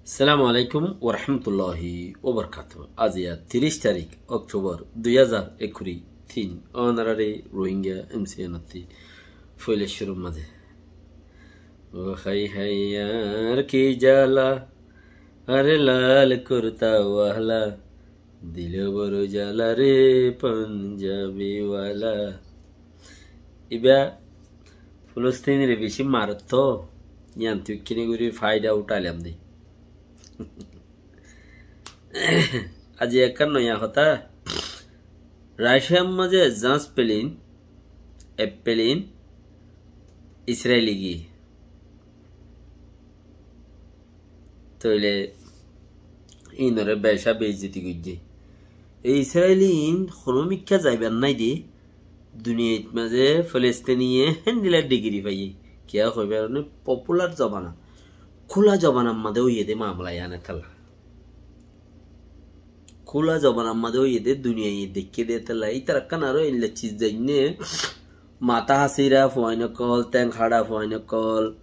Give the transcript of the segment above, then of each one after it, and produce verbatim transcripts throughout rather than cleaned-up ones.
Assalamu alaikum warahmatulláhi wabarakátuhu. Aijja tiríc tarík Októbar dui házar ekkuri tin. Ónorare Rohingya M C N ottú foila cúrur mazé. Ó hái hái yar ki jala, are lal kurta wala, dil boro jala re Punjabi wala. Ibá Filistinre beci marer to, yián tui kene gorí faida uthailám de. Aijja ekkán noya hotá, Raciar mazé zañs pelin, ek pelin Israile giyé. Tóile inore beca beizzoti goijjé. E Israili in hono mikká zaibar nái de, duniyait mazé Filistiniye héndilla digiri faiyé. Kiyá hoibar ne popular zobana. Kúla zobanar mazé óiye de mamala yián etolla. Kúla zobanar mazé óiye de, duniyaiye deikké de etolla. Ítara ekkán aró eilla ciz zainné, matá hasira fuain ókkol, théng haça fuain ókkol,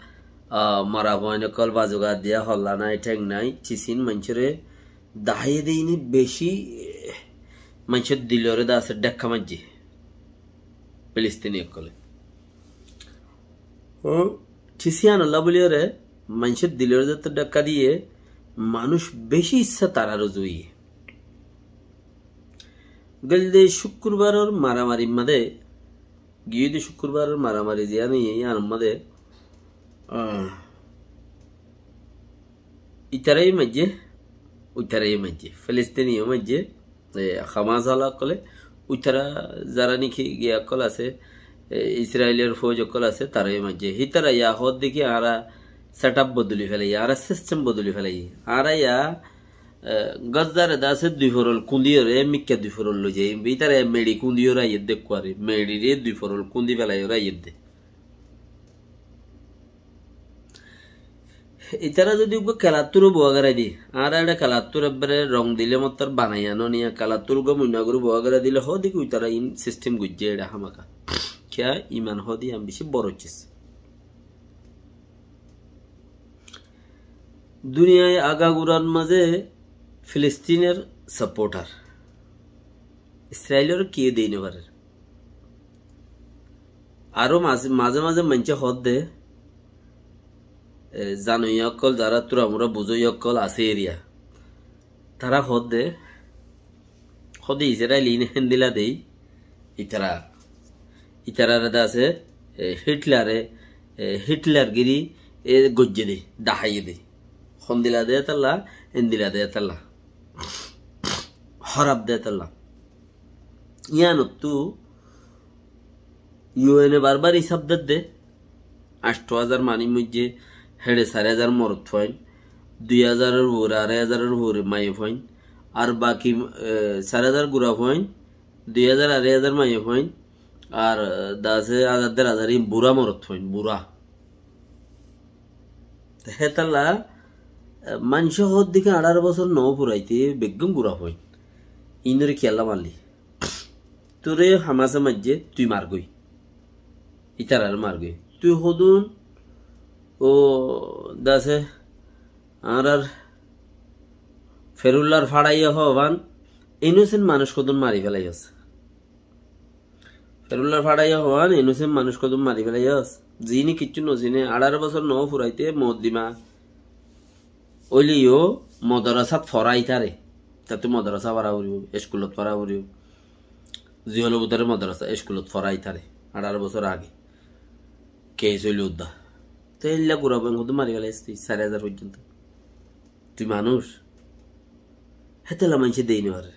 ah, mora fuain ókkol, bazu gat diya, holla nái, théng nái, cisín maincóre dahaiye de ine beci, eh, maincór dilore de asé dhakka maijjé Filistini ókkole. Ó, cisí yíanolla bóliyoré maincór dilore de dhakka diye, manúic beci issá tarár uzu óiye. Gelde cúkkurbaror maramarir mazé, giyé de cúkkurbaror maramari ziyán óiye, yíanor mazé, ah, ítaraye maijjé, uitaraye maijjé, Filistiniye maijjé, e, Hamas ola ókkole, uitara zara niki giya ókkol asé, e, Israilor fouj ókkol asé, taraye maijjé. Hítara yá hoódde ki añára setup bodoli felaiyí, añára sistem bodoli felaiyí. Añára yá, e, Gazzare de asé dui forol kúndiyore, mikká dui forol loizaiyí. Ítara yá meçi kúndiyore aiyér de ekkuwari, meçire dui forol kúndi felaiyore aiyér de. Ítara zodi uggúa kelattúr bua gorai di, añára eçe kelattúr ebbere rong dile mottor banaiya noniya, kelattúr uggúa muinna gorí bua gorai dile hoóde ki uitara in sistem goijjé eçe hámaka. Kiyá iman hoóde yián beci boro ciz. Duniyai agagurar mazé Filistinor saportar. Israilore kiyé dei nofarer. Aró mazé, mazé mazé maincé hoódde, e, zanoiya ókkol, zará turamura buzóiya ókkol asé eriya. Tará hoódde, hoódde Israil ine héndilla dei, ítara, ítarare de asé, e, Hitlare, e, Hitlar giri, e, goijjé de, daháiye de. Hondilla de etolla, endilla de etolla. Hóraf de etolla. Yíanottú U N e barbar isab dedde, añctho házar manúic moijjé, héçe sair házar morot fuain, dui házaror uore, arai házaror uore maiya fuain, ar baki, e, sair házar gura fuain, dui házar, arai házar maiya fuain, ar, e, de asé házar der házar in bura morot fuain, bura. Te hétalla, e, maincé hoódde ki añçáro bosór no furaite beggún gura fuain. Inore kiyólla marli? Tore Hamase maijjé, tui margói. Ítarare margói. Tui hodún, ó, de asé, añárar Ferullar façaiye hoóban, innocent manúic hodún mari felaiyós. Ferullar façaiye hoóban, innocent manúic hodún mari felaiyós. Ziíne kiccú no zine, añçáro bosór no furaite moddima óileyo modorasát fora ítare. Tattú modorasá fora foribó, eskulot fora foribó. Ziyólor bútore modorasá, eskulot fora ítare. Añçáro bosór age. Kes óilo uddá. Te eilla gura fuain hodún mari felaiyós tui, sair házar foijjonto. Tui manúic. Hétolla maincé dei no farer.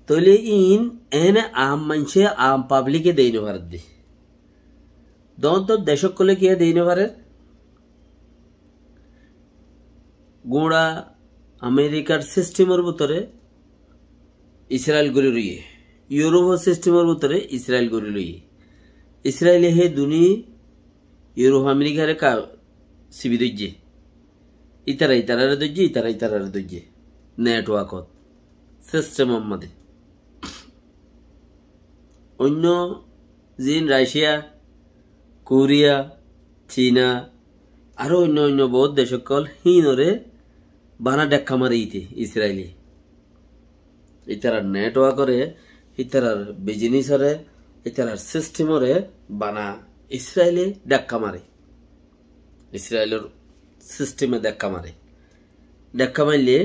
Tóile iín ene aam maincé, aam pablike dei no faredde. Doóñr doóñr dec ókkole kiyá dei no farer? Guñça Amerikar sistemor bútore Israil gorí loiyé, Iurópor sistemor bútore Israil gorí loiyé. Israile hé duní Iuróp Amerikare ka sibi dóijje. Ítara ítarare dóijje, ítara ítarare dóijje. Networkot, sistemor mazé. Oinno ziín Racia, Koriya, Cina, aró oinno oinno bout dec ókkol híinoré bana dhekka mare íte Israile. Ítarar network ore, ítarar business ore, ítarar system ore bana Israile dhekka mare. Israilor system e dhekka mare. Dhekka maille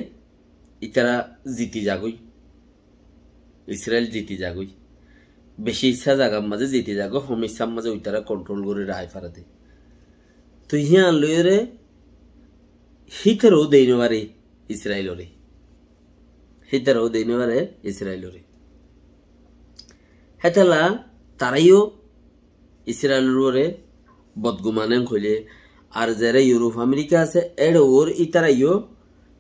ítara ziti zagói. Israil ziti zagói. Beci issá zagar mazé ziti zagói, hom issár mazé ítara control gorí raái farede. Toi híyan loiyóre hítarou dei no fare Israilore. Hítarou dei no fare Israilore. Hétalla tará yó Israilor uore bodguman en hoile, ar zere Europe America asé, éçe uor ítara yó,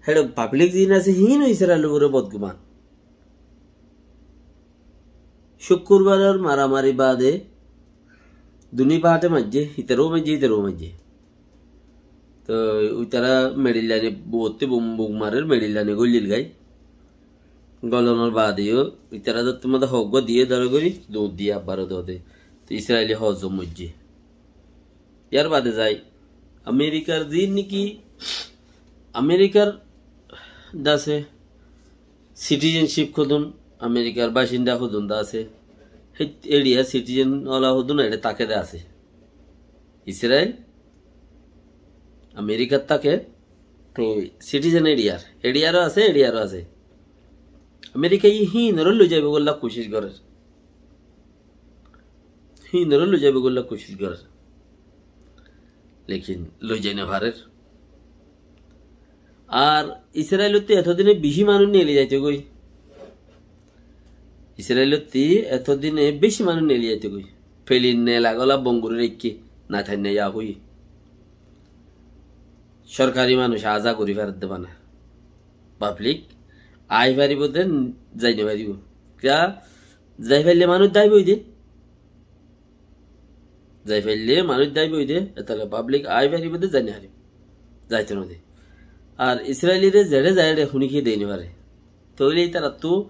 héçe public zin asé, híin ó Israilor uore bodguman. Cúkkurbaror maramari baade duní parte maijjé, ítarou maijjé, ítarou maijjé. Toi ítara medillani buottí bum bum marer, medillani goillil gái. Golonor baade yó ítara dóttu mada hoggúa diyé dóra gorí, duñr diyé abbaro dode. Toi Israili hozzon moijjé. Yar baade zai Amerikar zin niki, Amerikar dase citizenship hodún, Amerikar bacinda hodún dase. Hé area citizen ola hodún eçe táke de asé. Israil Amerikat táke, toi citizen eriyar, eriyaró asé, eriyaró asé. Amerikaye híinoré loi zaibo golla kucíc gorér. Híinoré loi zaibo golla kucíc gorér. Lekin loi zai no farér. Ar Israilottí etodine beci manúic neli zaito goi. Israilottí etodine beci manúic neli zaito goi. Pelin nela gola bon gorí raikké, Netanyahu ye. Sorkari manúic aza gorí faredde bana. Public ai faribo de, zai no faribo. Kiya, zai faille manúic daibo de. Zai faille manúic daibo de, etalla public ai faribo de, zai no faribo. Zaito no de. Ar Israilire zeçe zai eçe hunikiye dei no fare. Toile ítarattú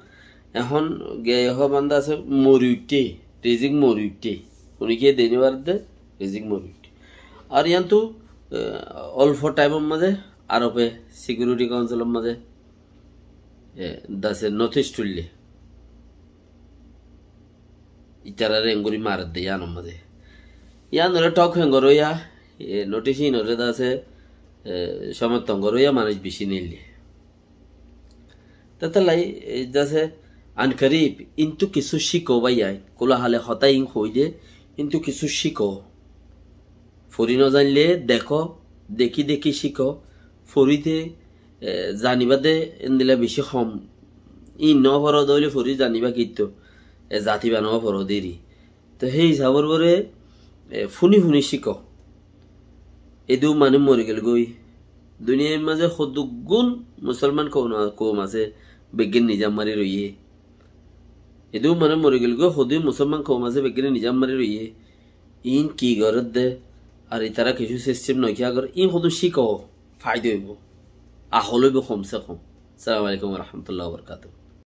ehón ge ho banda asé mori uiththé, rizik mori uiththé. Hunikiye dei no fare de, rizik mori uiththé. Ar iyantu, eh, olfo time or maze Arobe Security Council or maze, eh, dase notice tuille. Ítarare engori maredde iyanor maze. Iyanore thok hengor óiya, e, notice inore dase, e, somorton gor óiya manúic beci neille. Tetallai, e, dase ankarib, intu kissú cíko báiya, kula hale hotá in hoide, intu kissú cíko. Fori no zainle dekó, deki deki cíko, forite, e, zaniba de endilla beci hom. In no foro de óile fori zaniba kittó, e, zatiba no foro deri. Te hé hisabor uore, e, funi funi cíko. Edu manúic mori gel goi. Duniyair maze hoddúr gún musolman koum, koum asé, beggín nizam mari roiye. Edu manúic mori gel goi, hoddúr musolman koum asé, beggín nizam mari roiye. In ki goredde, ar itara kissú system nokiya gorer, in hodún cíko, faida óibo, ahol óibo kom se kom. Assalamu alaikum wa rahmatullahi wa barakatuhu.